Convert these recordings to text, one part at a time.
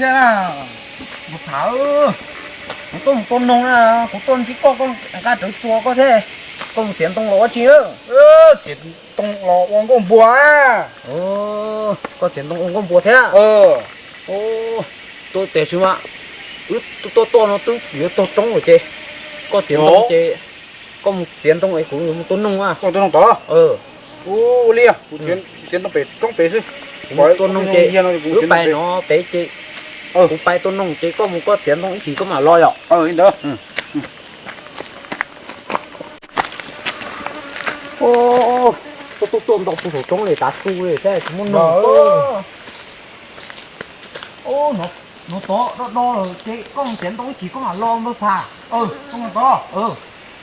Mus tham, kuv tuaj mus tua noog na, kuv tuaj ntsib koj, koj nqa rawv txuas koj thiab. Koj mus txiav ntoo los ua tsi? Txiav ntoo los ua nkauj npua. Koj txiav ntoo ua nkauj npua thiab? Tuaj tes xwb mas, wb tuaj tuaj no twb yuav tog roob lawm ces koj txiav ntoo ces koj mus txiav ntoo es kuv yuav mus tua noog a. Koj tua noog tod? Ua li, kuv txiav ntoo pem roob pem xwb. Kuv mus tua noog ces wb pais no pem ces kuv pais tua noog ces koj mus koj txiav ntoo ib chim koj mam los yom. Li ntawd. Tuaj tuaj tuaj nto puag saum roob li tav su li thiab tsis muaj noog. No tod do do lawm ces koj mus txiav ntoo ib chim koj mam los npawg Phas. Koj mus tod.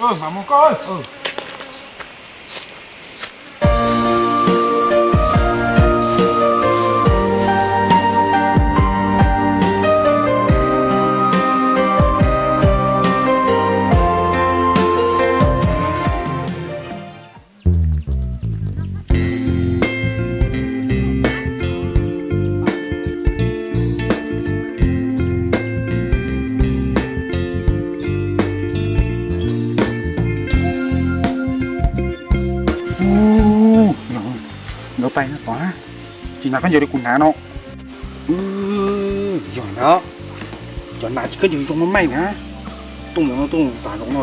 Mam mus koj. Nkawd pais no tod, tsis hnav khaub ncaws li kuv hnav no. Yog na, cov hnav tsis khaub ncaws zoo maj maim na, tuaj mus no tuaj mus tas zoov no,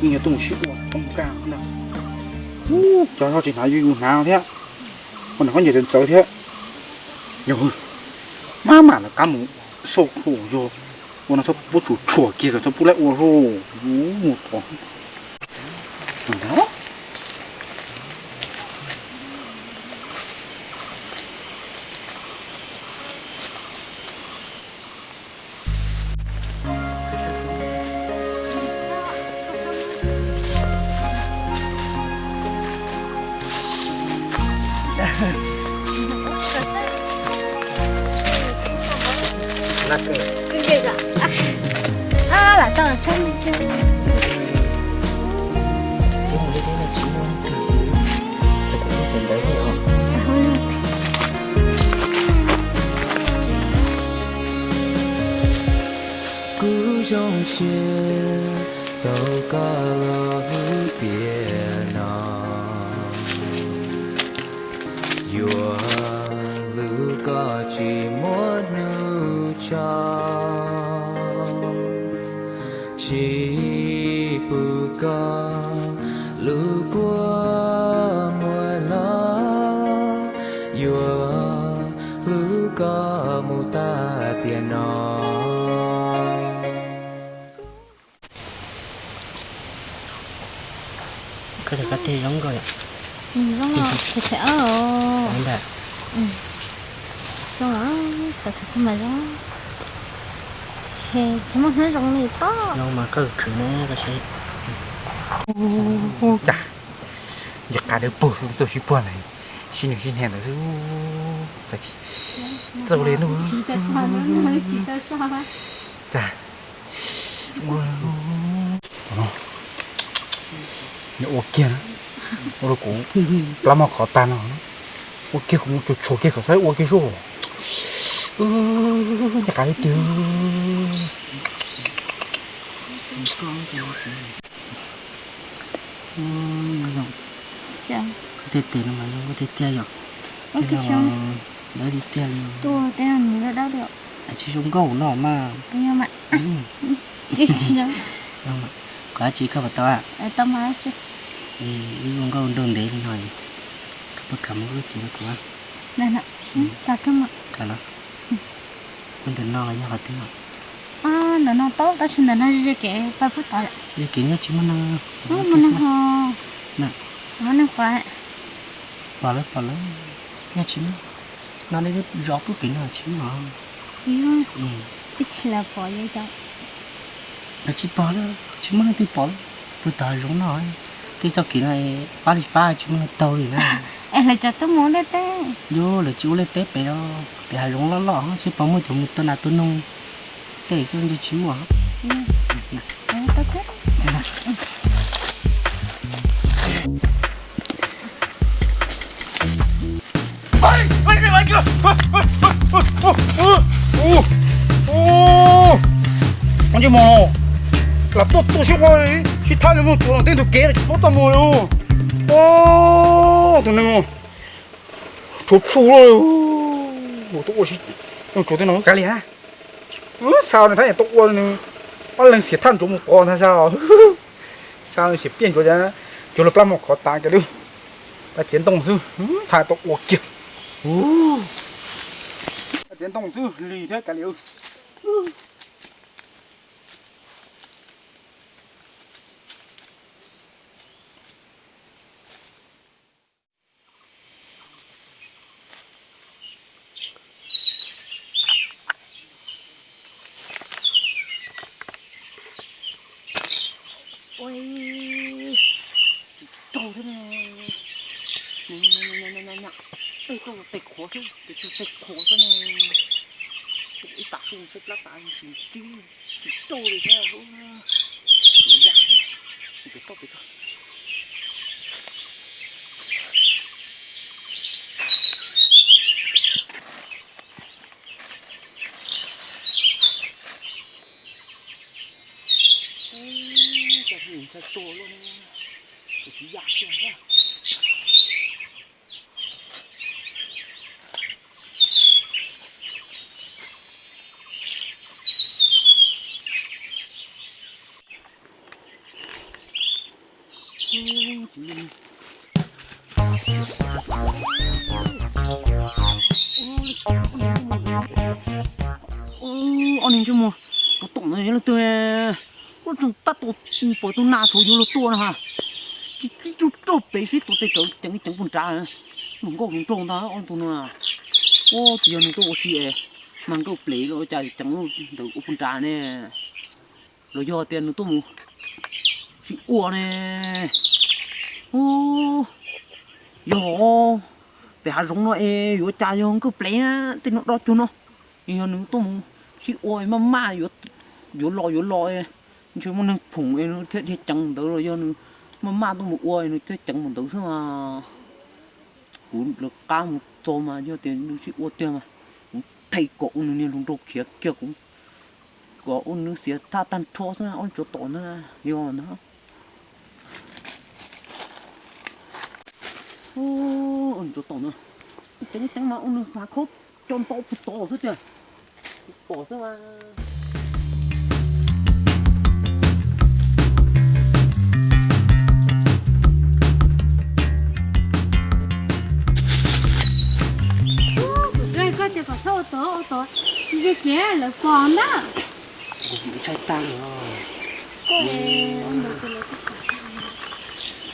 yeej yog tuaj mus sib ua poob kaj na. Cov ho tsis hnav yus yus hnav thiab, ho hnav khaub ncaws ntxawv ntxawv thiab. Yog, maj mam lawv qab mus xauj khau yog ua no txhob pub tsum tshuam kiag kom txhob pub laib ua lauj. Mus tod. Kuv zoo siab tau koj los hwm tiam no, yuav hlub koj tsis muaj hnub tso. Tsis pub koj lub kua muag hlob, yuav hlub koj mus tas tiam no. Koj cov kab teg zoo nkauj yom. Zoo tshaj tshaj. Zoo, thaum thaum kuv mas zoo. Tsis muaj hnub zoo li pob. Zoo mas koj khwv ne koj saib. Cas nce qab dawb paug xwb tuaj sib puag ntawd, sib nws sib hnia ntawd xwb. Txawj li no. Cas ua kiag na, ua rau kuv plab mog qhov tag no, ua kiag kuv mus tsuag tshuam kiag kom saib ua kiag sub. Nce qab li tiag. Koj tej tes no mas zoo nkauj tiag tiag yom. Dawb tiag tiag li. Tsis zoo nkauj no mas. Qhov dab tsi koj puas tau? Wb zoo nkauj nrau ntev li no, koj puas kam mus lub tsev rau kuv? Ntawm no los yog qhov twg? Ntawm no tau tab sis ntawm no ze kev pais puag tod. Ze kev nyob tsis muaj neeg. Muaj neeg ho. Muaj neeg pom. Pom lawm pom lawm, nyob tsis muaj. No nej zov pub pem no tsis muaj. Ib txhia lawv pom yog cov. Lawv tsis pom lawm, tsis muaj leej twg pom lawm. Pw tom hav zoov no, tej txoj kev no fab li fab tsis muaj leej taug li na. Es lawv cov tuaj mus ua liaj teb. Yog lawv tsis ua liaj teb pem, pem hav zoov loj loj seb puas muaj cov mus tua nas tua noog tej xwb ntshe tsis muaj. Ntsej muag, lam tuaj tuaj sib ua sib thab li mus tsuav tej ntug kev tsis paub txoj mus li. Tus neeg tshuav plhu tuaj ua si, tsuav tej no kav liam. Xa nws thab niam tuaj ua nws, ob leeg xiam thaj ntsuav mus pov ntag xa. Xa nws xiam piaj ntsuav, cuag lawv plab mos khov tas kiag li. Txiav ntoo xwb, thaj tuaj ua kiag. Txiav ntoo xwb lig thiab kav liam. Ua, tsis raug thiab ne. Tej tuaj tes qhuav xwb, tes qhuav xwb ne. Ib tag xwb ntshe plab tas tsis ntsib, tsis raug li thiab. Tus yaj thiab, tus toj pem toj. Ub, cas ntshai tuag luaj ne, tus tsis yaj kiag thiab. Ob niag ntsej muag, tus tom no yog leej twg? Ua tseem tab tom pom tus nas tshuav yuav luag tuaj no ha. Ib tug rog pem sib tua tes rawv ceev ceev puag nrad. Hluas nkauj hluas nraug ntag ob tug no. Ua tsis yog nws tuaj ua si es mag nkauj ples los cas ceev ntawd ua puag nrad ne. Los yog tias nws tuaj mus sib ua ne. Yog pem hav zoov no es yuav cas yog nkauj ples tej no do cuag no. Yog nws tuaj mus sib ua maj maj yuav los yuav los, ntshe muaj neeg phoom es nws thiaj dhia ceev ntawd los yog nws maj maj tuaj mus ua nws thiaj ceev mus ntawd xwb mas. Kuv lawv qab mus txog mas yog tias nws sib ua tiag mas kuv thej kom ua nws niag hluas nraug khiav kiag, kuv kom ua nws xiav thaj tag nrho xwb ob tsuav tom na. Yog na. Ua tsuav tom na, ceev ceev mas ua nws hav khaub co nto puag tod xwb tiag. Pom xwb mas. Kuv twb hais koj tias kom txhob ua tod ua tod, ces lawv pom ntag. Kuv ntshai tag li os. Koj es ua ntawd ces lawv twb pom.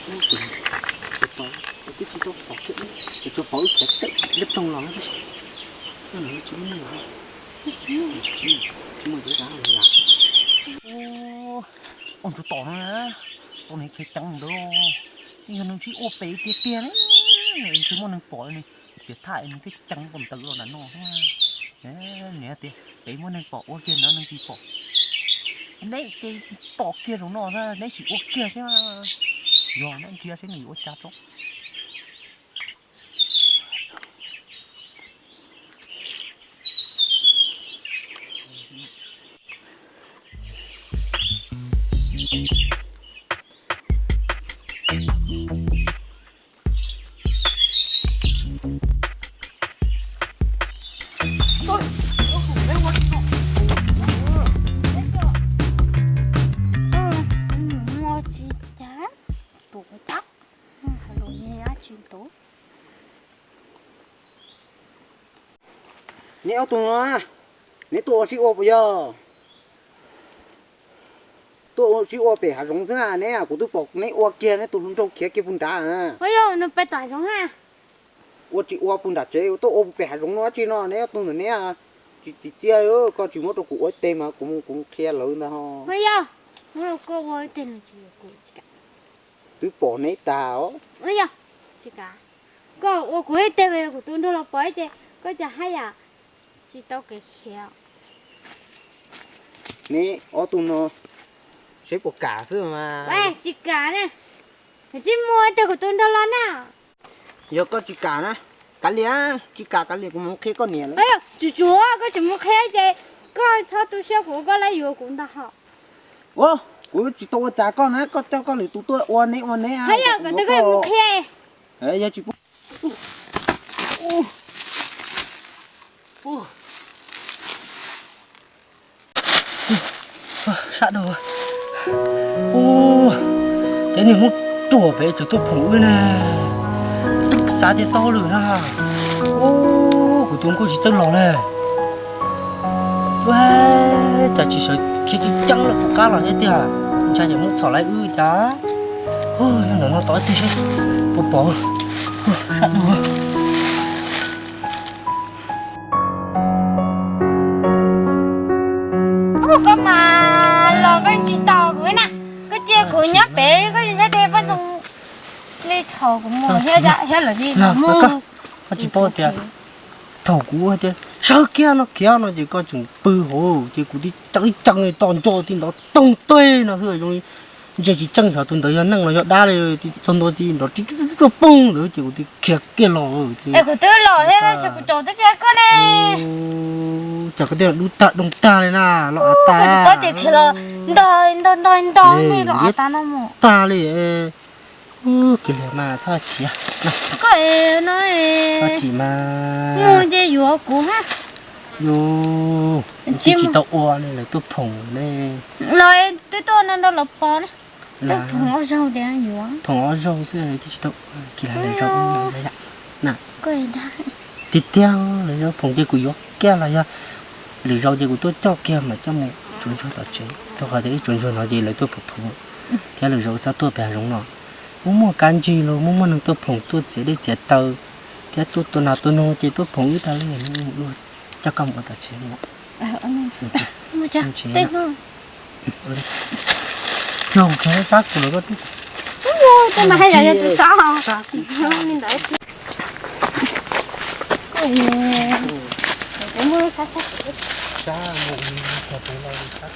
Ub, kuv twb tsis tau pom kiag, kuv tsuas pom wb khiav teb liab ploog los no tab sis. Koj no tsis muaj neeg los. Tsis muaj, tsis muaj cov dab los yom. Ua ntsuav tom no na, tus niag khiav ceev ntawd, yog nws sib ua pem tiag tiag ne, ntshe muaj neeg pom ne, xiav thaj nws thiaj ceev pom ntawd los nram no. Niam tias pem muaj neeg pom ua kiag no neeg tsis pom. Neb ces pom kiag zaum no na, neb sim ua kiag seb. Yog neb ntsia seb nws yuav ua cas tso. Neb ob tug no, neb tuaj ua sib ua puas yog? Tuaj ua sib ua pem hav zoov xwb na, neb, kuv twb pom neb ua kiag, neb tus hluas nraug khiav kiag puag nrad. Ua yog nws pem tom hav zoov na. Ua tsis ua puag nram tsev, tuaj ua pem hav zoov no dab tsi no, neb ob tug ntawm neb tsis txim txiaj, koj tsis muab rau kuv ua ib teg mas kuv, kuv qhia lawv ntag ho. Ua yog, muab rau koj ua ib teg no tsis yog kuv tsis kam. Twb pom neb tag os. Ua yog, tsis kam. Koj ua kuv ib teg, kuv tus nraug los pom ib teg, koj cas haj yam tsis tau kev khiav. Neb ob tug no seb puas kam xwb mas. Tsis kam na. Tsis muaj teg kuv tus nraug los na. Yog koj tsis kam na, kav liam, tsis kam kav liam, kuv mus qhia koj niam lawm. Tsuav tsuav koj tseem mus qhia ces Koj txhob tu siab kuv, koj laj yuav kuv ntag hos. Ua, kuv tsis tau ua cas koj na, koj coj koj lwm tus tuaj ua neb ua neb. Haj yam kom twb koj mus qhia. Yog tsis pub. Sab dhau. Ces niag Hmoob ruam pem tseem tuaj phoom wb ne. Twb xav tias tau lawm na. Kuv tus nkauj tsis txawj los ne. Cas tsis sawv khiav ceev ceev los kuv qab los thiab tiag. Ntshai ces Hmoob txhom lawv wb cas. Nyob ntawm no tos ib teg seb puas pom. Sab dhau. Koj mas los koj tsis tos kuv na, koj cia kuv nyob pem, koj tsis ntshai tej poj ntxoog li thaum kuv mus thiab lawm li mus. Koj tsis paub tias thaum kuv tias sawv kiag no khiav no ces koj tseem pw hauv ces kuv tib ceev ib ceev li tos nco ti ntov toog tuag no xwb zoo li ntsia tsis tseeb xyov tus ntawd yog neeg los yog dab li, txog ntua ti nrov ri ruaj poog ntawd ces kuv thiaj khiav kiag los. Es kuv twb los thiab, kuv caum twb tsis koj ne. Cas koj twb los dub tag doo tag li na, los av tas. Koj tsis paub tias khiav los ntog ntog ntog ntog li los av tas no mus tag li. Kiag li mas txhob chim. Koj no txhob chim mas. Mus ces yuav kuv ha. Yus twb tsis tau ua li lawv tuaj phoom ne. Los twb tuaj no nrog lawv pov ne. Twb phoom ob zaug tias yuav. Phoom ob zaug xwb twb tsis tau ua, kis lawv zaum na. Tiag tiag lawv zaum phoom ces kuv yuav kiag los yog lwm zaus ces kuv tuaj coj kiag mam coj mus tsuav ntsuag tom tsev, rau qhov tias ib tsuav ntsuag no ces lawv tuaj phoom phoom thiab lwm zaus txhob tuaj pem hav zoov no. Muaj muaj kab ntsig los muaj muaj neeg tuaj phoom tuaj txiav dej txiav taw thiab tuaj tua nas tua noog ces tuaj phoom wb tas li, coj koj mus ua tom tsev. Mus tsev. Cog kiag sab kuv lawm koj twb. Ua, tej mas haj yam yog tus sab hos. Sab kuv. Kuv muaj sab sab. Sab mus, cog tus no sab.